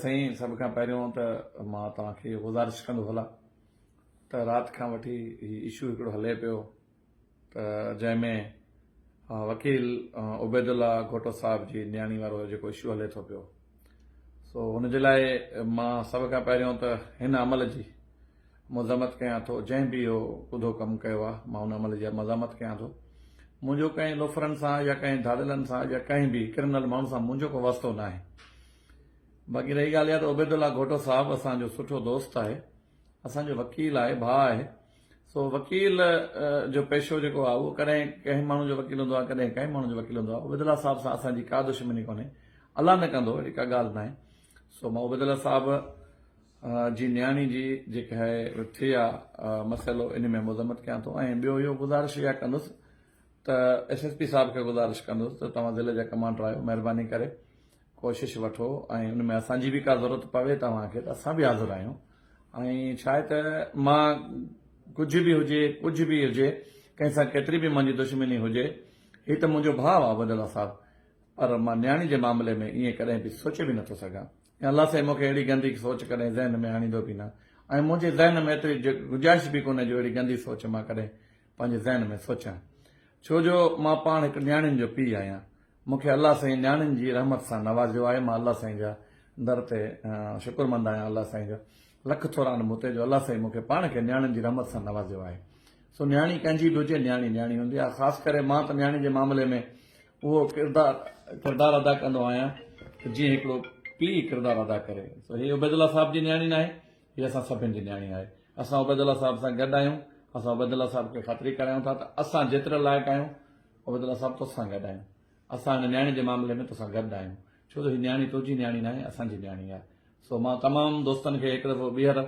سائين سڀ کان پهريون ته مان توهان کي اهو گذارش ڪندو هلان ته رات کان وٺي هي اشو هڪڙو هلي پيو ته جنهن ۾ وڪيل عبيدالله گهوٽو صاحب جي نياڻي وارو جيڪو اشو هلي ٿو پيو سو هن جي لاء مان سڀ کان پهريون ته هن عمل جي مذمت ڪيان ٿو جنهن به اهو ڪڌو ڪم ڪيو آهي مان ان عمل جي مذمت ڪيان ٿو منهنجو ڪنهن لوفرن سان يا ڪنهن ڌاڙيلن سان يا ڪنهن به ڪرمنل ماڻهو سان منهنجو ڪو واسطو ناهي باقي رهي ڳالهه اها ته عبيدالله گهوٽو صاحب اسان جو سٺو دوست آهي، اسان جو وڪيل آهي، ڀاء آهي، سو وڪيل جو پيشو جيڪو آهي اهو ڪڏهن ڪنهن ماڻهو جو وڪيل هوندو آهي ڪڏهن ڪنهن ماڻهو جو وڪيل هوندو آهي. عبيدالله صاحب سان اسان جي ڪا دشمني ڪونهي، الله نه ڪندو اهڙي ڪا ڳالهه ناهي. سو مان عبيدالله صاحب جي نياڻي جي جيڪا آهي ٿي آ مسئلو ان ۾ مذمت ڪيان ٿو ۽ ٻيو اهو گذارش اها ڪندس ته ايس ايس پي صاحب کي گذارش ڪندس ته توهان ضلعي جا ڪمانڊر آهيو مهرباني ڪري ڪوشش وٺو ۽ ان ۾ اسان جي به ڪا ضرورت پوي توهان کي ته اسان به حاضر آهيون ۽ ڇا آهي ته مان ڪجهه به هجي ڪجهه به هجي ڪنهن سان ڪيتري به منهنجي دشمني هجي هي ته منهنجو ڀاء آهي عبدالله صاحب پر مان نياڻي جي معاملي ۾ ائين ڪڏهن به سوچي به نٿو سگهان ۽ الله سائين مون کي اهڙي گندي سوچ ڪڏهن ذهن ۾ آڻيندو به نه ۽ منهنجي ذهن ۾ ايتري گنجائش به ڪونهي جو اهڙي گندي سوچ مان ڪڏهن پنهنجي ذهن ۾ سوچيان ڇو جو مان پاڻ هڪ نياڻين جو پيء آهيان مون کي الله سائين نياڻين جي رحمت سان نوازيو آهي مان الله سائين جا در تي شڪر مند آهيان الله سائين جا لک ٿورا آهن مون تي جو الله سائين مون کي پاڻ کي نياڻين جي رحمت سان نوازيو آهي سو نياڻي ڪنهن جي به هجي نياڻي نياڻي هوندي آهي خاص ڪري مان ته نياڻي جي معاملي ۾ اهو ڪردار ڪردار ادا ڪندو آهيان ته جيئن هڪڙو پيء ڪردار ادا ڪري سو هي عبيدالله صاحب جي نياڻي ناهي هي اسان سڀن جي نياڻي آهي اسان عبيدالله صاحب سان گڏ آهيون اسان عبيدالله صاحب کي خاطري ڪرايون ٿا ته اسان جيترا لائق آهيون عبيدالله صاحب توسان گڏ آهيون. اسان هن نياڻي جي معاملي ۾ توسان گڏ آهيون. ڇو ته هي نياڻي تنهنجي نياڻي ناهي اسان جي نياڻي آهي. سو مان تمام دوستن کي هڪ دفعو ٻيهر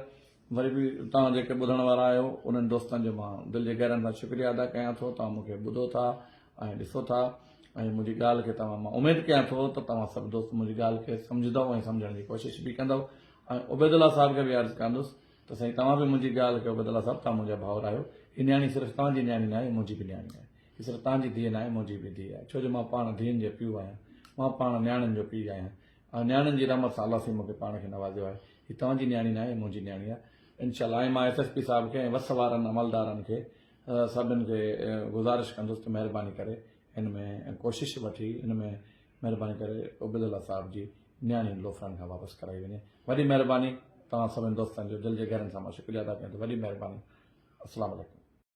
وري به توهان جيڪي ٻڌڻ وارا آهيو انهن دوستن جو مان دل جي گهرن سان شڪريه ادا ڪيان ٿو توهان مون کي ٻڌو ٿا ۽ ڏسو ٿا ۽ منهنجي ڳالهه کي توهان مان اميد ڪيان ٿو ته توهان سڀ دوست منهنجي ڳالهه کي سمجهندؤ ۽ سمجهڻ جي ڪوشش به ڪندؤ ۽ عبيدالله صاحب کي به عرض ڪندس ته سائين توهان به منهنجي ڳالهه کي عبيدالله صاحب توهان منهنجا ڀائر آهيو هي نياڻي صرف توهان جي نياڻي ناهي منهنجي به نياڻي آهي. هي صرف توهان جي ڌيء ناهي منهنجي به ڌيء آهي ڇو جو مان پاڻ ڌيئن جو پيء آهيان مان پاڻ نياڻين جو پيء آهيان ۽ نياڻين جي رحمت سان الله سائين مون کي پاڻ کي نوازيو آهي هي توهان جي نياڻي ناهي منهنجي نياڻي آهي انشاء الله ۽ مان ايس ايس پي صاحب کي ۽ وس وارن عملدارن کي سڀن کي گذارش ڪندس ته مهرباني ڪري هن ۾ ڪوشش وٺي هن ۾ مهرباني ڪري عبيدالله صاحب جي نياڻي لوفرن کان واپس ڪرائي وڃي وڏي مهرباني توهان سڀن دوستن جو دل جي گهرن سان مان شڪريه ادا ڪيان ٿو وڏي مهرباني السلام عليڪم.